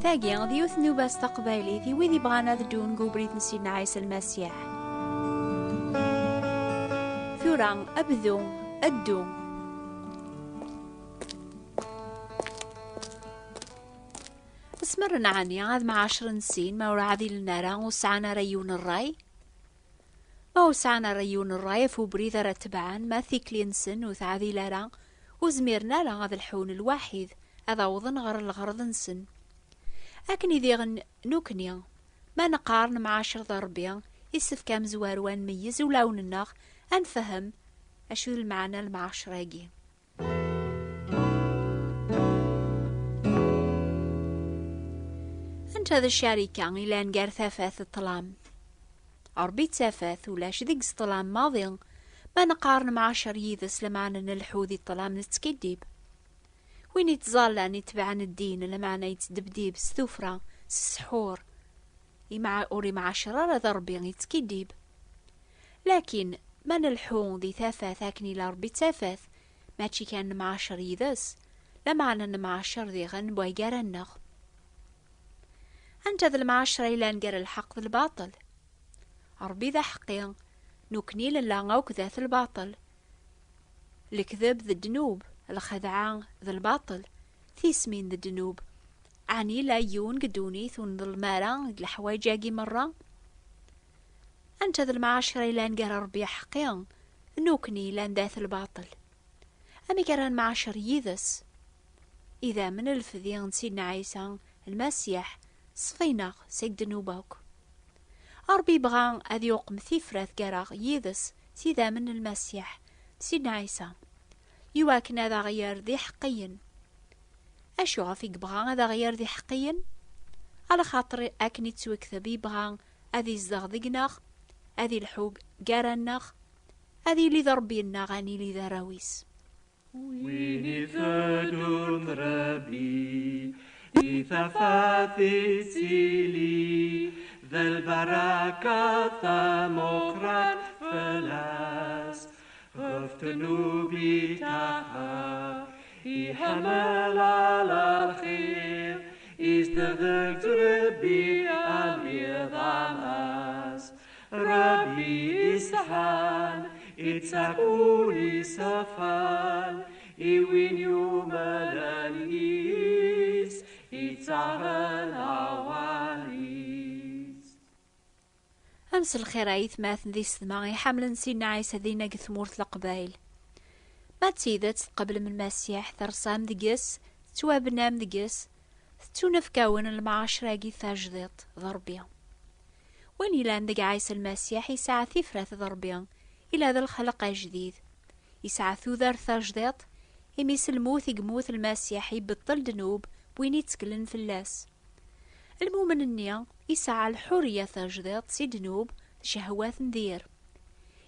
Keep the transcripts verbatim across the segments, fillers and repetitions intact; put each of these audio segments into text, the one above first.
Tagi d yiwet n nnuba s taqbaylit i wid yebɣan ad ddun deg ubrid n Sidna Ɛisa Lmasiḥ. Tura, bdu, ddu. Smeren ɛni ad mɛacren sin ma ur ɛdilen ara, ur sɛan ara yiwen n ṛṛay? Ma ur sɛan ara yiwen n ṛṛay ɣef ubrid ara tebɛen, ma tikli-nsen ur teɛdil ara, ur zmiren ara ad lḥun lwaḥid, ad awḍen ɣer lɣerḍ-nsen. Akken i diɣen nukni, ma neqqar nemɛacer d Ṛebbi, issefk amezwaru ad nmeyyez ulawen-nneɣ, ad nfehhem acu d lmeɛna n lemɛacra-agi. Anta d ccarika ilan gar tafat d ṭṭlam? Ṛebbi d tafat, ulac deg-s ṭṭlam maḍi. Ma neqqar nemɛacer yid-s, lameɛna nleḥḥu di ṭṭlam, nettkiddib. Win ittẓallan, itebɛen ddin, lameɛna yettdebdib s tuffra, s ssḥur, imɛa-, ur imɛacer ara d Ṛebbi, yettkiddib. Lakin ma nleḥḥu di tafat akken ila Ṛebbi d tafat, mačči kan nemɛacer yid-s, lameɛna nemɛacer diɣen weggar-aneɣ. Anta d lemɛacra yellan gar lḥeqq d lbaṭel? Ṛebbi d aḥeqqi, nukni nella akk dat lbaṭel. Lekdeb d ddnub, lxedɛa d lbaṭel, tismin d ddnub. Ɛni yella yiwen deg ddunit ur nḍellem ara deg leḥwayeǧ-agi merra? Anta d lemɛacra yellan gar Ṛebbi aḥeqqi d nukni yellan dat lbaṭel? Amek ara nemɛacer yid-s? Idammen n lefdi n Sidna Ɛisa Lmasiḥ ṣfin-aɣ seg ddnub akk. Ṛebbi yebɣa ad yuqem tifrat gar-aɣ yid-s s idammen n Lmasiḥ, Sidna Ɛisa, iwakken ad aɣ-yerr d iḥeqqiyen. Acu ɣef i yebɣa ad aɣ-yerr d iḥeqqiyen? Alaxaṭer akken i ttwekteb, yebɣa ad izdeɣ deg-neɣ, ad ilḥu gar-aneɣ, ad yili d Ṛebbi-nneɣ, ad nili d arraw-is. Win iteddun d Ṛebbi, di tafat ittili, d lbaraka tamuqrant fell-as. Ɣef ddnub itaxer, iḥemmel ala lxir, isderdeg d Ṛebbi am iḍam-as. Ṛebbi isetḥan, ittak ul iṣefan, i win yumnen yis, ittaɣen awal-is. Am s lxir a yetmaten d isetma iḥemmlen Sidna Ɛisa dinna deg tmurt Leqbayel. Ma d tidet tqeblem Lmasiḥ, tersam deg-s, tettwabnam deg-s, tettunefk-awen lemɛacra-agi tajdiṭ d Ṛebbi. Win yellan deg Ɛisa Lmasiḥ yesɛa tifrat d Ṛebbi, ila d lxelq ajdid. Yesɛa tudert tajdiṭ, imi s lmut i yemmut Lmasiḥ ibeṭṭel ddnub n win itteklen fell-as. Lmumen-nni yesɛa lḥurriya tajdiṭ si ddnub d ccehwat n dir.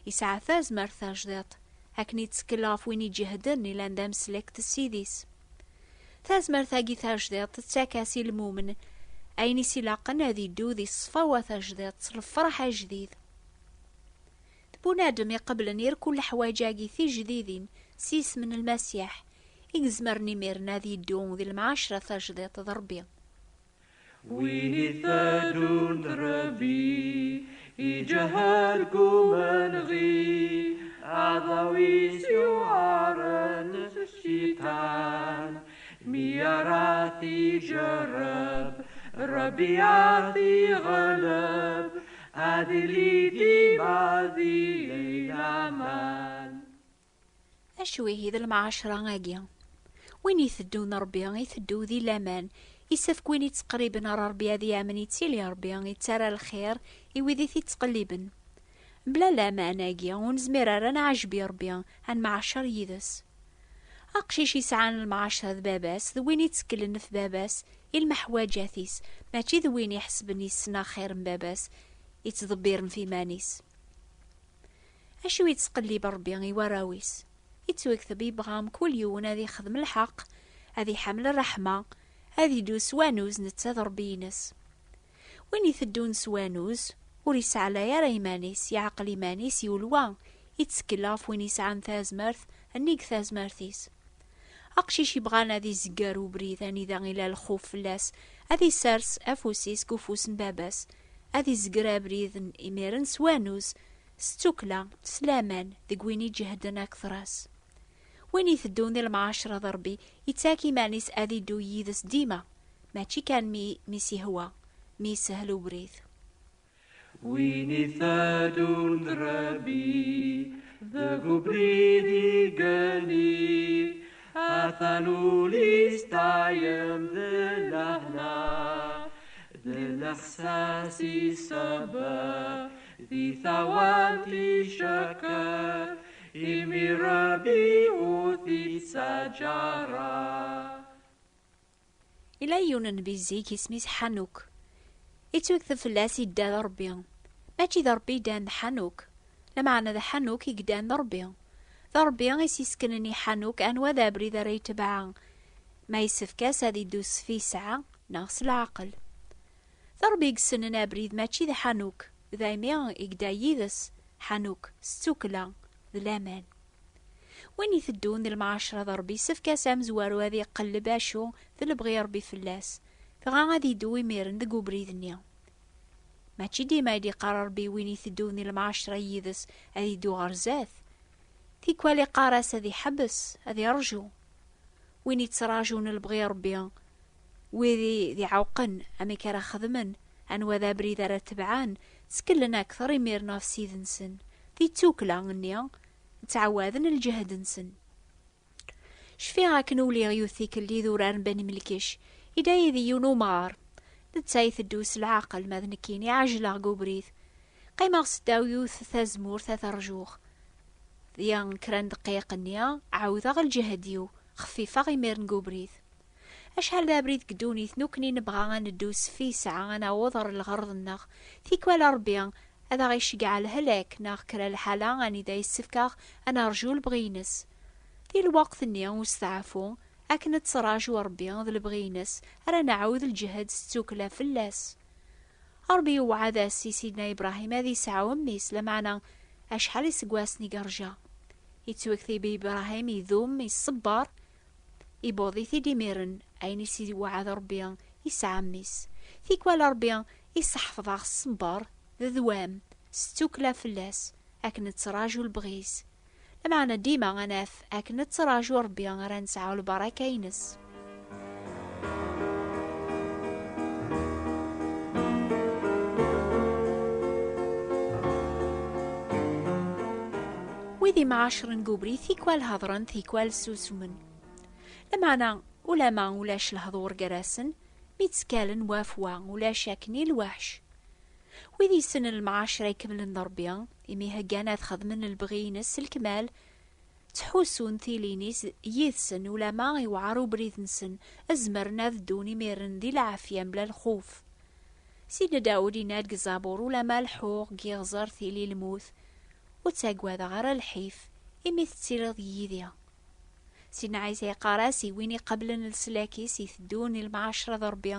Yesɛa tazmert tajdiṭ akken ittkel ɣef win iǧehden ilan d ameslek d Ssid-is. Tazmert-agi tajdiṭ tettak-as i lmumen ayen i s-ilaqen ad iddu di ṣṣfawa tajdiṭ s lefṛaḥ ajdid. D bunadem iqeblen irkul leḥwayeǧ-agi tijdidin s yisem n Lmasiḥ i izemren imiren ad yeddu di lemɛacra tajdiṭ d Ṛebbi. Win iteddun d Ṛebbi, iǧehhed deg umenɣi, aḍaw-is yuɛren s cciṭan. Mi ara t-iǧerreb, Ṛebbi ad iɣleb, ad ili dima di laman. Acu ihi d lemɛacra-agi? Win iteddun Ṛebbi, iteddu di laman. Isefk win ittqerriben ɣer Ṛebbi ad yamen ittili Ṛebbi, ittarra lxir i wid i t-ittqelliben. Mebla laman-agi, ur nezmir ara ad nɛejjeb i Ṛebbi, ad nemɛacer yid-s. Aqcic yesɛan lemɛacra d baba-s, d win itteklen ɣef baba-s i lmeḥwaǧat-is, mačči d win iḥesben yessen axir n baba-s, ittḍebbiren f iman-is. Acu i yettqellib Ṛebbi i warraw-is? Ittwekteb yebɣa mkul yiwen ad ixdem lḥeqq, ad iḥemmel ṛṛeḥma, ad iddu s wanuz netta d Ṛebbi-ines. Win iteddun s wanuz, ur isɛalay ara iman-is, iɛqel iman-is i ulwa, ittkel ɣef win isɛan tazmert, nnig tazmert-is. Aqcic yebɣan ad izegger ubrid anida ila lxuf fell-as, ad isers afus-is deg ufus n baba-s, ad izger abrid n imiren s wanuz, s ttukla, s laman deg win iǧehden akter-as. Win iteddun di lemɛacra d Ṛebbi, ittak iman-is ad iddu yid-s dima, mačči kan mi, mi s-ihwa, mi yeshel ubrid. Win iteddun d Ṛebbi, deg ubrid igenni, atan ul-is tayem d lehna, d leḥsas isebba, di tawant icekker, imi Ṛebbi ur t-ittaǧǧa ara. Ila yiwen n nnbi zik isem-is Ḥanuk. Ittwekteb fell-as idda d Ṛebbi. Mačči d Ṛebbi i ddan d Ḥanuk. Lameɛna d Ḥanuk i yeddan d Ṛebbi. D Ṛebbi i s-iseknen i Ḥanuk anwa d abrid ara yetbeɛ. Ma yessefk-as ad iddu s fi yesɛa neɣ s leɛqel. D Ṛebbi i yessnen abrid mačči d Ḥanuk. Daymi i yedda yid-s Ḥanuk s ttukla d laman. Win iteddun di lemɛacra d Ṛebbi, yessefk-as amezwaru ad iqelleb acu d lebɣi Ṛebbi fell-as, dɣa ad iddu imiren deg ubrid-nni. Mačči dima i d-iqqar Ṛebbi win iteddun di lemɛacra yid-s ad iddu ɣer zdat. Tikwal iqqar-as ad iḥebbes, ad irǧu. Win ittraǧun lebɣi Ṛebbi, wid i d-iɛewqen amek ara xedmen, anwa d abrid ara tebɛen, ttkellen akter imiren ɣef Ssid-nsen, di ttukla-nni ttɛawaden lǧehd-nsen. Cfiɣ akken uliɣ yiwet tikkelt di idurar n Bani Melkic, idda yid-i yiwen umɣar. Netta iteddu s leɛqel, ma d nekkini ɛejleɣ deg ubrid. Qqimeɣ seddaw yiwet tazmurt ad t-rǧuɣ. Di kra n dqiq-nni, ɛawdeɣ lǧehd-iw, xfifeɣ imiren deg ubrid. Acḥal d abrid deg ddunit, nekkni nebɣa ad neddu s fi yesɛa ad naweḍ ɣer lɣerḍ-nneɣ. Tikwal Ṛebbi ad aɣ-iceggeɛ lehlak neɣ kra lḥala anida yessefk-aɣ ad nerǧu lebɣi-ines. Di lweqt-nni usteɛfu, akken ad ttraǧu Ṛebbi d lebɣi-ines, ara nɛawed lǧehd s ttukla fell-as. Ṛebbi iwɛed-as i Sidna Ibṛahim ad yesɛu mmi-s, lameɛna acḥal iseggasen i yerǧa. Yettwektib Ibṛahim idum, iṣebber, ibuḍ-it-id imiren, ayen i s-iwɛed Ṛebbi yesɛa mmi-s. Tikwal Ṛebbi iseḥfeḍ-aɣ ṣṣber d ddwam s ttukla fell-as, akken nettraǧu lebɣi-s. Lameɛna dima ad naf akken nettraǧu Ṛebbi ara nesɛu lbaraka-ines. Wid imɛacren deg ubrid tikwal hedṛen, tikwal susmen. Lameɛna, ulama ulac lehḍur gar-asen, mi ttkalen wa f wa, ulac akken i lweḥc. Wid yessnen lemɛacra ikemlen d Ṛebbi, imi heggan ad xedmen lebɣi-ines s lekmal, ttḥussun tilin-is yid-sen, ulama iwɛer ubrid-nsen, ad zemren ad ddun imiren di lɛafya mebla lxuf. Sidna Dawed yenna-d deg Zabur: "Ulama lḥuɣ deg iɣzer tili lmut, ur ttaggadeɣ ara lḥif, imi tettiliḍ yid-i." Sidna Ɛisa yeqqar-as i win iqablen leslak-is, iteddun i lemɛacra d Ṛebbi,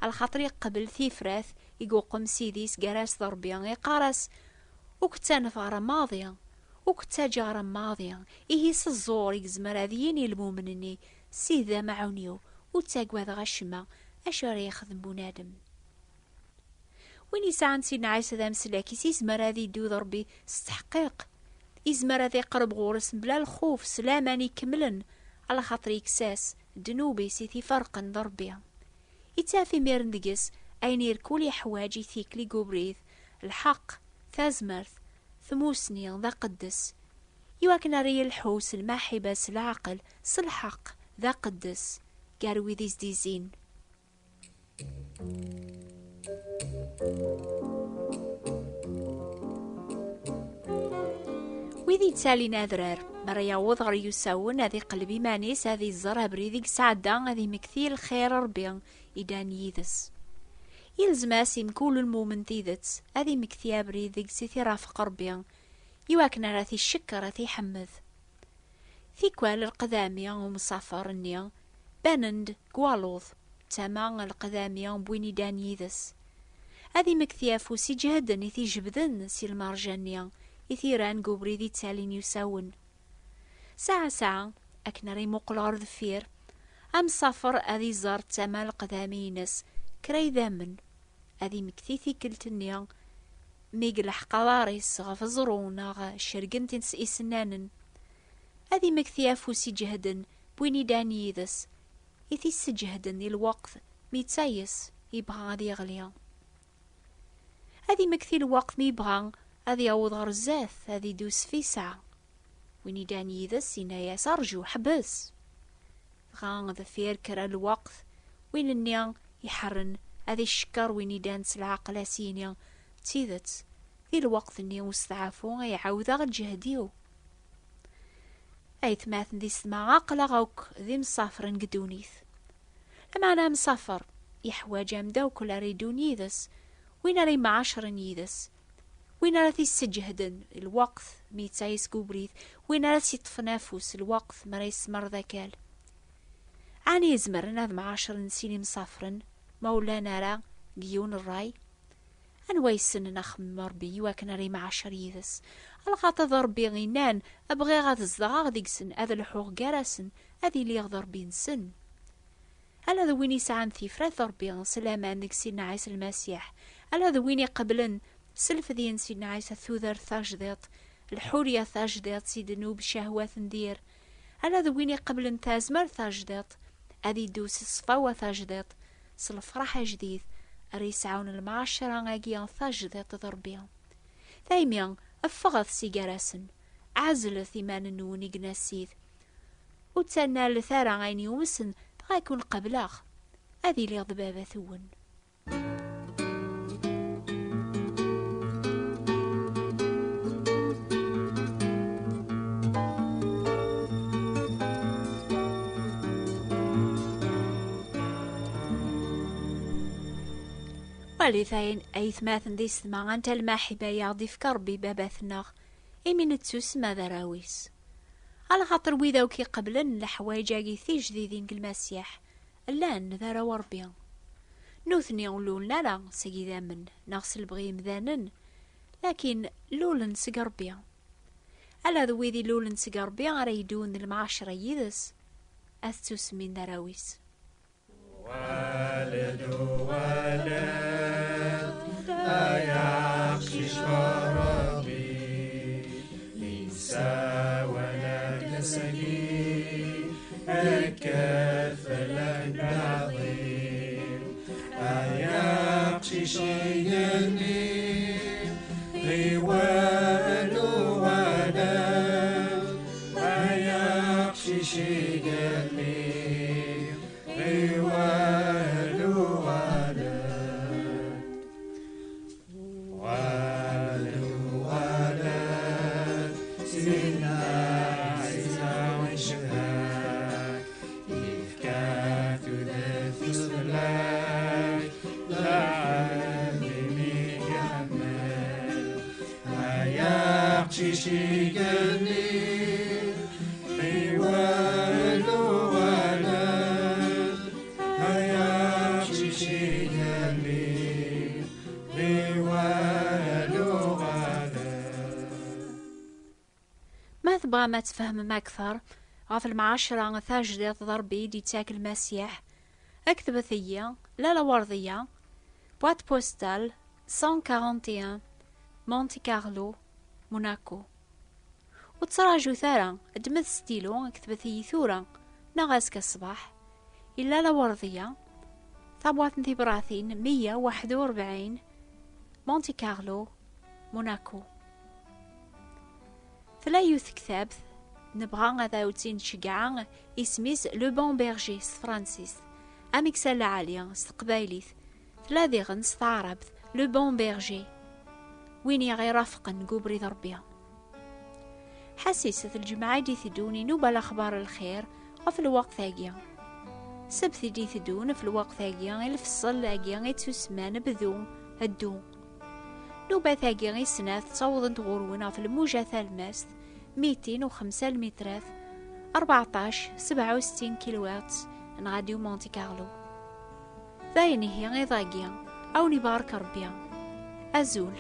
alaxaṭer iqbel tifrat i yuqem Sidi-s gar-as d Ṛebbi, iqqar-as: "Ur k-ttanfeɣ ara maḍi, ur k-ttaǧǧaɣ ara maḍi, ihi s ẓẓur i yezmer ad yini lmumen-nni: Sidi d amaɛun-iw, ur ttaggadeɣ acemma, acu ara yexdem bunadem?" Win yesɛan Sidna Ɛisa d ameslak-is, yezmer ad iddu d Ṛebbi s tteḥqiq. Yezmer ad iqreb ɣur-s mebla lxuf, s laman ikemlen, alaxaṭer yekkes-as ddnub-is i t-iferqen d Ṛebbi. Ittaf imiren deg-s ayen irkul yeḥwaǧ i tikli deg ubrid, lḥeqq, tazmert, tmusni, d aqeddes, iwakken ara yelḥu s lmaḥiba, s leɛqel, s lḥeqq, d aqeddes, gar wid i s-d-izzin. Wid yettalin adrar, mi ara yaweḍ ɣer yusawen, ad iqelleb iman-is, ad iẓer abrid i yesɛedda, ad imekti lxir Ṛebbi i dan yid-s. Yelzem-as i mkul lmumen tidet, ad imekti abrid deg-s i t-irafeq Ṛebbi, iwakken ara t-icekkeṛ, ad t-iḥemmed. Tikwal lqedami umsafer-nni banen-d deg waluḍ, d tama lqedami n win idan yid-s. Ad imekti afus iǧehden i t-ijebden si lmerja-nni i t-iran deg ubrid ittalin yusawen. Saɛa saɛa, akken ara imuqel ɣer deffir, amsafer ad iẓer d tama lqedami-ines, Kra idammen, ad imekti tikkelt-nni mi yelḥeq aḍar-is ɣef ẓru neɣ cergen-t isennanen. Ad imekti afus iǧehden n win idan yid-s, i t-isseǧehden i lweqt mi yettayes yebɣa ad yeɣli. Ad imekti lweqt mi yebɣa ad yaweḍ ɣer zdat, ad iddu s fisa. Win idan yid-s yenna-yas: "Rju, ḥbes!" Dɣa deffir kra n lweqt, win-nni iḥerren ad icekker win idan s lɛaqel, ad s-yini: "D tidet, di lweqt-nni usteɛfu ay ɛawdeɣ lǧehd-iw." Aytmaten d yessetma, aql-aɣ akk d imsafren deg ddunit. Lameɛna amsafer yeḥwaǧ ameddakel ara yeddun yid-s, win ara yemɛacren yid-s, win ara t-isseǧehden lweqt mi yettayes deg ubrid, win ara s-yeṭṭfen afus lweqt mi ara yesmerḍ akal. Ɛni zemren ad mɛacren sin imsafren ma ur llan ara deg yiwen ṛṛay? Anwa yessnen axemmem n Ṛebbi iwakken ara yemɛacer yid-s? Alaxaṭer d Ṛebbi yennan: "Bɣiɣ ad zedɣeɣ deg-sen, ad lḥuɣ gar-asen, ad iliɣ d Ṛebbi-nsen." Ala d win yesɛan tifrat n Ṛebbi s laman deg Sidna Ɛisa Lmasiḥ, ala d win iqeblen s lfedya n Sidna Ɛisa tudert tajdiṭ, lḥurya tajdiṭ si ddnub, ccahwat n dir, ala d win iqeblen tazmert tajdiṭ, ad iddu s ṣṣfawa tajdiṭ, s lefraḥ ajdid, ara yesɛun lmɛacra-agi tajdiṭ d Ṛebbi. Daymi, ffɣet si gar-asen, ɛezlet iman-nwen i yenna Ssid, ur ttanalet ara ayen yumsen, dɣa ad ken-qebleɣ, ad iliɣ d baba-twen. Walit ayen, aytmaten d yessetma, anta lmaḥiba i aɣ-d-ifka Ṛebbi Baba-tneɣ, imi nettusem d arraw-is. Alaxaṭer wid akk iqeblen leḥwayeǧ-agi tijdidin deg Lmasiḥ, llan d arraw n Ṛebbi. Nutni ur lulen ara seg idammen neɣ s lebɣi yemdanen, lakin lulen seg Ṛebbi. Ala d wid ilulen seg Ṛebbi ara yeddun d lemɛacra yid-s, ad ttusemmin d arraw-is. Uɣal-d, uɣal-d, ay aqcic n Ṛebbi, yessawal-ak-d ass-agi, kkret fell-ak-d leɛḍil. Ay aqcic igenni, ɣiwel uɣal-d, ay aqcic igenni, ɣiwel uɣal-d. Uɣal-d, uɣal-d, Sidna Ɛisa icebḥ-ak, yefka tudert-is fell-ak, lɛebd imi iḥemmel. Ay aqcic igenni, ɣiwel uɣal-d, ay aqcic igenni, ɣiwel uɣal-d. Ma tebɣam ad tfehmem akteṛ ɣef lemɛacra tajdiṭ d Ṛebbi i d-yettak Lmasiḥ, ktbet-iyi Lalla Werdiya, boîte postale cent quarante et un, Monte Carlo, Monaco. Ur ttraǧut ara, ddmet stylo, ktbet-iyi tura neɣ azekka ṣṣbeḥ i Lalla Werdiya, tabwaṭ n tibratin meyya u waḥed u rebɛin, Monte Carlo, Monaco. Tella yiwet tektabt nebɣa ad awen-tt-id-nceggɛeɣ, isem-is Le Bon Berger s tefransist, Ameksa Lɛali s teqbaylit, tella diɣen s taɛrabt, Le Bon Berger, win i ɣ-irafqen deg ubrid Ṛebbi. Ḥassiset lǧemɛa i d-iteddun i Nuba Lexbar Lxir ɣef lweqt-agi. Ssebt i d-iteddun ɣef lweqt-agi i lfeṣṣel-agi i ttusemman Bdu, Ddu. Nubat-agi i snat ttawḍent ɣur-wen ɣef lmuja talmast, mitin u xemsa lmitrat, rbeɛṭac sebɛa u settin kilohertz n Radio Monte Carlo. D ayen ihi iḍ-agi, a wen-ibarek Ṛebbi. Azul.